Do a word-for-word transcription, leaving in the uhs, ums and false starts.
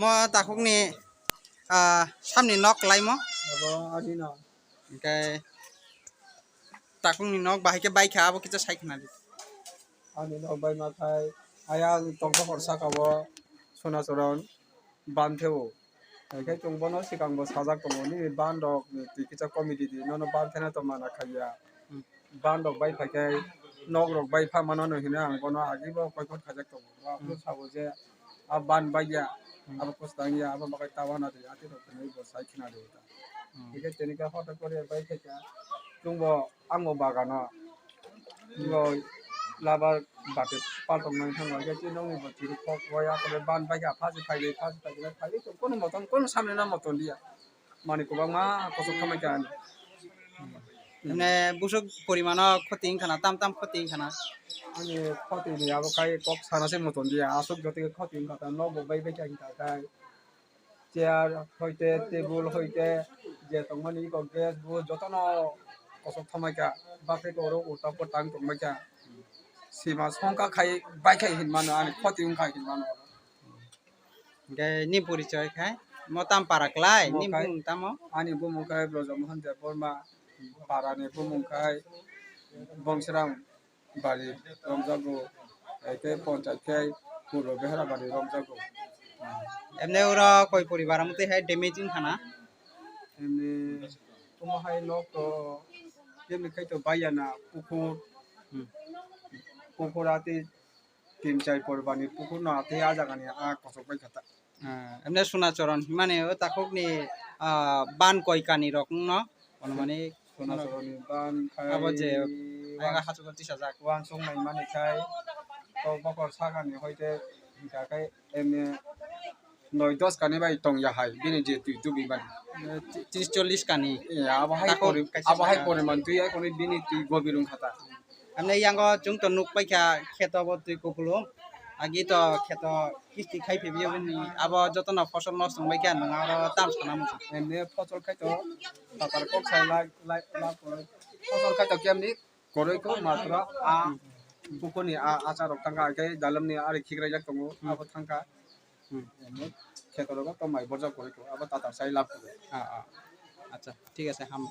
Mo takhukni, ah, samni nok kwlaimo. Abo ani nok. Hwnkhe takhukni nok bahai khe baikha, abo kisa sai khna di. Ani nok baima khai ayang tongthokor saka o Sonacharan ban theo. Hwnkhe chwng bono swkang bo sajak tongo, nini ban rok twi kisa comedy di, nono ban thena to mana khaiya. Hmm. Ban rok bai phai khe nok rok bai pha mano no hino ang bono agi bo koi phot khaijak tongo. Bo Hmm. sabo je a ban bai ya, Hmm. abo kwstang ya, abo bakai ta wana di, ati rok hwnwi bo sai khna di ta. Hmm. Hwnkhe tini khe hotok kore bai khe chwng bo ang bo bagano. Bo labar bati paltong nang thang bai khe chini nokni bo tini kok bai ya kore ban bai ya phasi phai di, phasi phai di, phai di, kono motom, kono samni na motom dia. Mani kwbangma kosok khamai kha ani. Mane busuk porimano khoti wngkha na, tam tam khoti wngkha na? Ani khoti ni abo kai kok sana se motom dia, aswk jotoi khoti wngkha ta, nok bo bai bai kha wngkha kai. Chair hoite, table hoite, je tongmani iko gas bo jotono kosok khamai kha, bakhe koro uta potang tongmai kha. Sima songkha khai bai khai hinmano, ani khoti wngkha hinmano. Hwnkhe ni porichoi khai mo tam para klai, Mo ni khai bumung tamo? Ani bumung khai Brojomohon Debbarma, para ni bumung khai Bongsrang bari romjago, eke ponchayat khai Purbo Behera bari romjago. Emne oro koi poribar amtwi hai damage wngkha na? Emne omo hai nok to kemni khai to baiya na, pukur, Hmm. pukur ati tin char poribar ni pukur no atwi a jaga ni a kosok bai kha ta. Ah, emne Sonacharan hwnmani o takhukni, ah, ban koi kani rok wngno, hwnmani Sonacharan ni ban khai abo je wan-, ayang hachukgo tisajak. Wansuk nai mani khai to bokor sakani hoite hingka khai emne noi dos kani bai tong ya hai bini je twi tubi mani. Tris chollis kani. Eh, abo hai Takhuk pori-, kaisa abo hai sakha. Poriman twi hai koni bini twi gobir wngkha ta. Ani yango chwng to nuk paikha kheto bo twi kupulung. Agi to kheto kisti khai phibio bini abo jotono fosol nosto wngbaikha nwng aro tam sana muchung. Emne fosol khai to tatar kok sai lak, lak, lak, fosol khai to kemni koroi ko matro a pukurni a achar rok thangkha, hwnkhe dalamni ari khikraijak tongo, Hmm. abo thangkha. Hmm. Emne kheto rogo to mai borjak koroi ko abo tatar sai lak. Ah, ah. Acha, thik ase, ham.